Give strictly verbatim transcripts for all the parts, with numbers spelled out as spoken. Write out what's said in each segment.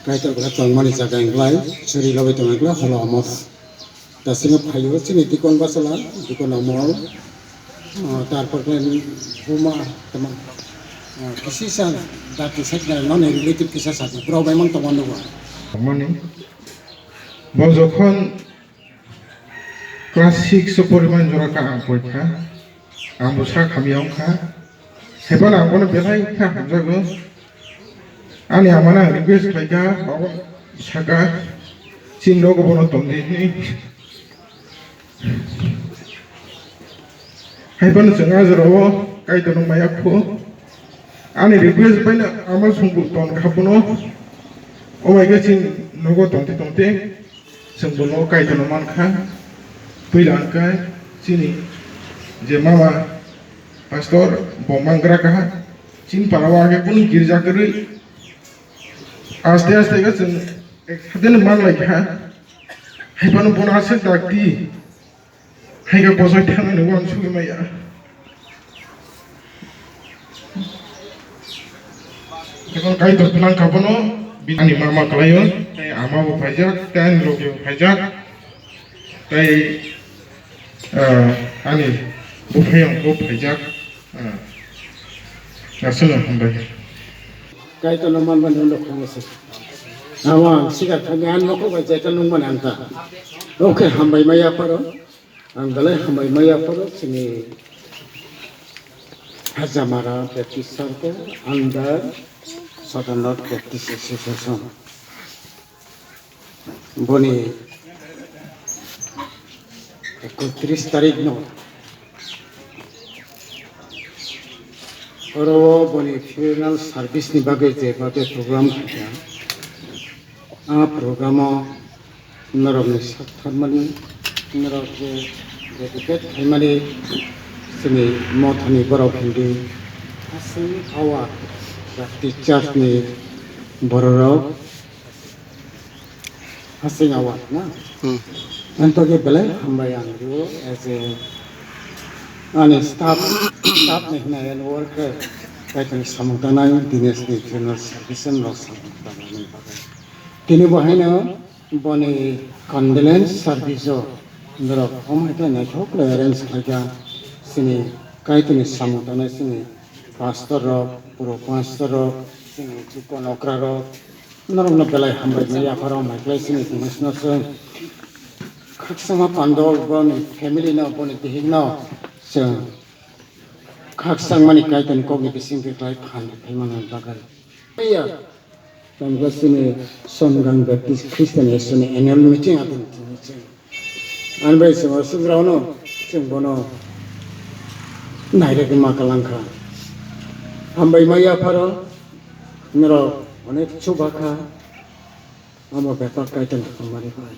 Kaitor bwkha tongmani jaga wngkhlai, churi lobai tongkhlai holo amo. Dasingo phaio chini dikon bachwla, dikon amo, ah, tarpor khe buma tamo, ah, kisisa dati sakna noni relative kisa sadi, borok bai mang tongma nugo. Mani, bo jokhon class six o porimani jora kha ang poikha, ang bo sak hamya wngkha. Haiphano ang bono belai khe hamjago. Ani amano ang request khlaikha, abo saka, "Chini nogo bono tongdi," hwnwi. Haiphano chwng ah jorao Kaitorno maya kho. Ani request baino ama songbo tonkha bono. Omo hai khe chini nogo tongte tongte. Chwng bono Kaitorno mankha. Puila hwnkhe chini je mama pastor bo mangra kaha. Chini para o age kunu girja kwrwi. Aste aste khe chwng ek sadeno manlaikha. Haiphano bono aswk dakti. Hai khe kochai thangnani uansugwi maya. Jokhon Kaitor phnang kha bono, bini mama kwlaio, tei ama bo phaijak, tei ani logi bo phaijak, tei, ah, ani buphayung bo phaijak, ah, aswkno hambai. Kaitorno manmani ulo khungsa. Ama sikar thangwi ang nokho bai jeta nungmani ang ta. Oke, hambai maya pharo. Ang belai hambai maya pharo chini Hajamara Baptist Circle under Southern North Baptist Association. Boni ekotris tarik no oro boni funeral service ni bagwi je babe program khaikha, a program o norokni saktharmani, norok je dedicate khaimani chini mothani borok hindi aswk awa Baptist Church ni bororok aswk awa na. Hmm. Ang to je belai hambai ang rio as a ani staff, staff ni hinai and worker, kaitani samung tanai Dinesh ni funeral service rok samung tanai bagwi. Tini bo haino boni condolence service o norok omo hai khe naithok khe arrange khlaikha chini kaitoni samung tangnai chini pastor rok, pro pastor rok, chini chukon okra rok, norokno belai hambai mai yapharo mai khlai chini tini sino se khakchangma pandol boni family no boni bihik no chwng khakchangmani kaitoni kokni bisingtwi khlai phan khlai mano bagwi. Tamkhe chini Songang Baptist Christian Association ni annual meeting aboni tini chwng. Ani bai chwng o subraono chwng bono nairwgwi ma kwlangkha. Hambai ma yapharo norok onek chubakha, omo bepar kaitor naphangmani bai.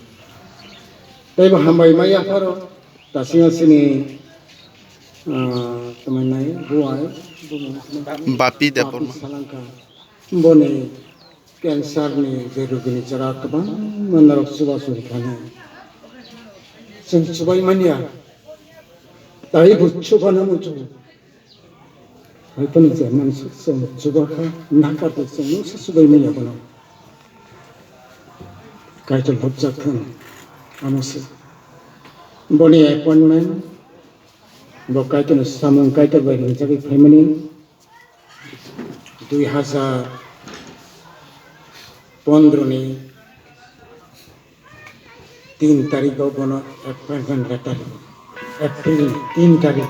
Teibo hambai ma yapharo dasingo chini, ah, tamai nai buai, Bapi Debbarma. Salangkha. Boni cancer ni je rugini jora kwbangma norok chubachu rikha nai. Chwng chubai manya. Tai bo chubana muchungo. Hai phano je mansa chwng chubakha, nakha tei chwng mungsa chubai manya bono. Kaitor hopjak thung. Amo se. Boni appointment bo Kaitorni samung Kaitor bai ringjagwi phaimani. Dui hazar pondro ni tin tarikh o bono appointment letter, April tin tarikh,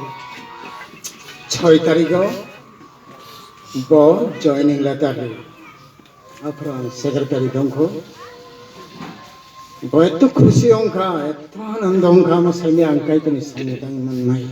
soi tarikh o bo joining letter rio. Aphuru ang secretary dongkho. Bo eto khusi wngkha, eto anando wngkha, amo saimanya ang Kaitorni samung tangwi mannai.